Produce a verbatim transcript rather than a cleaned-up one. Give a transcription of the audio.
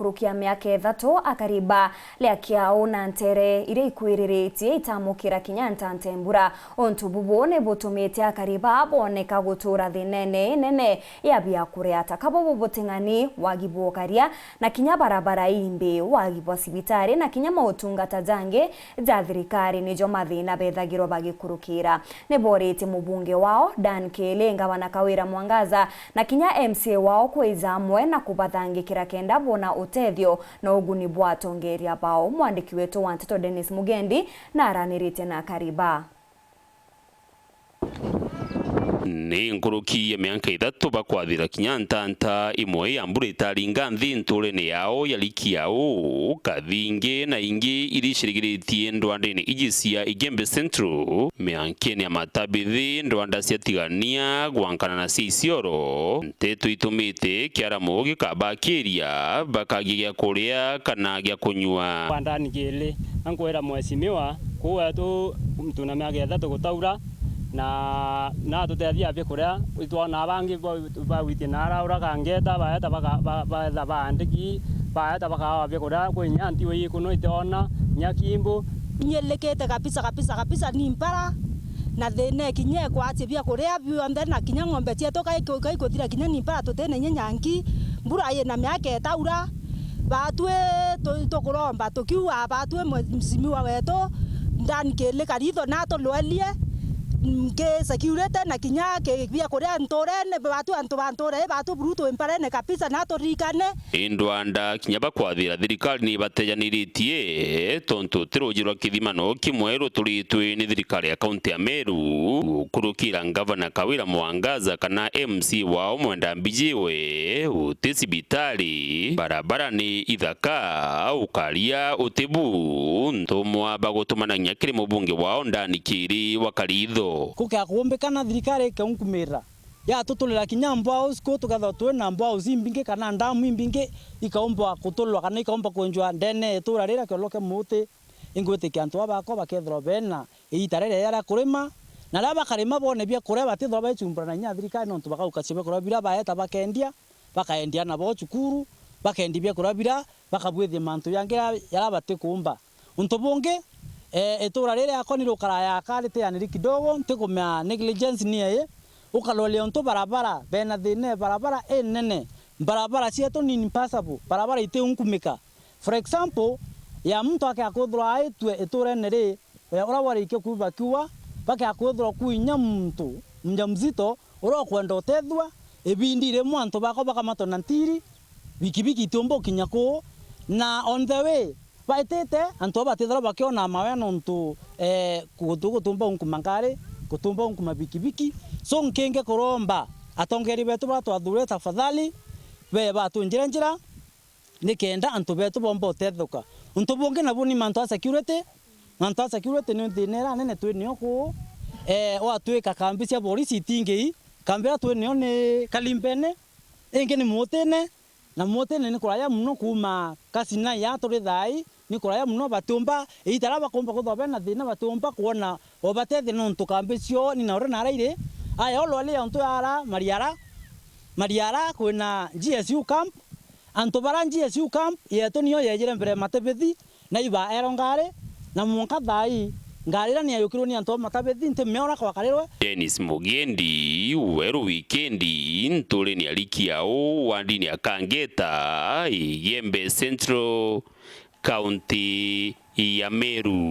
Nkuruki ya miaka ithatu, akari ba Liakiau na ntere iria ikwiriritie itamukira kinya ntante mbura. Untu bubu ni butumite akari ba boneka gutura thinene inene ya biakuria, ta kabubu buting'ani, wagi bwa ukaria, na kinya barabara imbi, wagi bwa cibitari, na kinya mautungata jangi ja thirikari nijo mathina bethagirwa bagikurukira. Ni boritie mubunge wao, Dan Kili, ngavana Kawira Mwangaza, na kinya M C A wao kwija amwe na kubathangikira kenda bona utethio na uguni bwa atongeria bao. Mwandiki wetu wa nteto Dennis Mugendi na araniritie na akari ba. Ni nkuruki ya mianka ithatu bakwathira kinya ntanta imwe ya mbura itaringa nthi nturene yao ya Likiau, Kathingi na ingi iria icirigiritie ndwandene iji cia Igembe Central, miankene ya Matabithi, ndwanda cia Tigania gwankana na cia Isiolo. Nteto itumite kiaramo gikabakiria bakagia gia kuria kana gia kunyua. Kwa ndani kili, na nkwira mheshimiwa, kuu wetu mtu na miaka ithatu gutaura, na, na atutethia biakuria, itwona bangi ba-, bagwitie na araura kangeta, baeta baka-, ba-, baetha baandiki, baeta bakawa biakuria, kwi nya ntiwe ikuno itiona, nya kimbu. Nyilikite kabisa, kabisa, kabisa, ni mpara, na thina kinya kwacia biakuria bionthe, na kinya ng'ombe cietu kaiku-, kaikuthira kinya ni mpara, tutina inya nyanki, mbura yina miaka itaura, batwi tu-, tukuromba tukiuga batwi mheshimiwa wetu, Dan Kili Karitho natulwelie, mm, ki security na kinya ki biakuria nturene, batwi antu ba nture ii, batwi buru twi mparene kabisa, naturirikane. Indi ndwanda kinya bakwathira thirikari ni ibatejaniritie, tontu ti ruuji rwa kithimano kimwe ruturitwe ni thirikari ya kaunti ya Meru, gukurukira ngavana Kawira Mwangaza kana M C A wao Mwenda Mbijiwe, guti cibitari, barabara ni ithaka, ukaria uti bu, ntumwa bagutumanagia kiri mubunge wao Dan Kili wa Karitho. Kukia kuumbikana thirikari ikaunkumira. Yatutulira kinya mbwao, siku tukethirwa twi na mbwao imbingi kana ndamu imbingi, ikaumba kutulwa kana ikaumba kwenjwa ndene ya itura riria kioloke muti. Ingwitikia antu aba bakwa bakethirwa bena iita ririega ria kurima, na riria bakarima bone biakuria batithirwa baichumbura na inya thirikari, nontu bakaukacia biakuria biria baeta bakendia, bakaendia nabo cukuru, bakendia biakuria biria, bakabwithia mantu jangi jaria, jaria batikuumba. Untu bungi, eh, itura riri riakwa ni rukara yaka ritianiri kidogo, ntikumea negligence ni ii, ukarorua untu barabara, bena thina e barabara inene, barabara cietu ni impassable, barabara itiunkumika. For example, ya muntu akia kwithirwa aitue iturene ri, eh, uria warikia kuuba kiua, bakia kwithirwa kwi inya muntu mjamzito, uria ukwenda utethua, ibindi rimwe antu bakwa bakamatwa na ntiri, bikibiki itiumba ukinya kuu, na on the way, baitite, antu aba batithirwa bakiona mawe nontu, eh, gutu-, gutumba unkuma ngari, gutumba unkuma bikibiki. So, nkingi kuromba atongeria betu baria twathurire, tafadhali, be batwinjire njira, nikenda antu betu bomba utethuka. Untu bungi nabu ni mantu a security. Mantu a security ni thina iria nene twi nio kuu. Eh, watwika kambi cia borisi itingii, kambi iria twi nio ni Kalimbene, ingi ni Mutine, na Mutine ni kuraya muno kuuma Kasinai ya turi thaai, ni kuraya muno, batiumba, iita riria bakumba kwithirwa bena thina, batiumba kwona o batethia nontu kambi cio ni na uria nara iri. Aya, olwali ya untu yara Mariara, Mariara kwina G S U camp, antu bara G S U camp yetu niyo yejire mbere ya Matabithi, na ibaerwa ngari, na mwanka thaai, ngari iria ni yayukirwe ni antu ba Matabithi, ntimiona kwakarirwe. Dennis Mugendi, Weru Wikendi, nturene ya Likiau, wandini ya Kangeta, Igembe Central, kaunti ya Meru.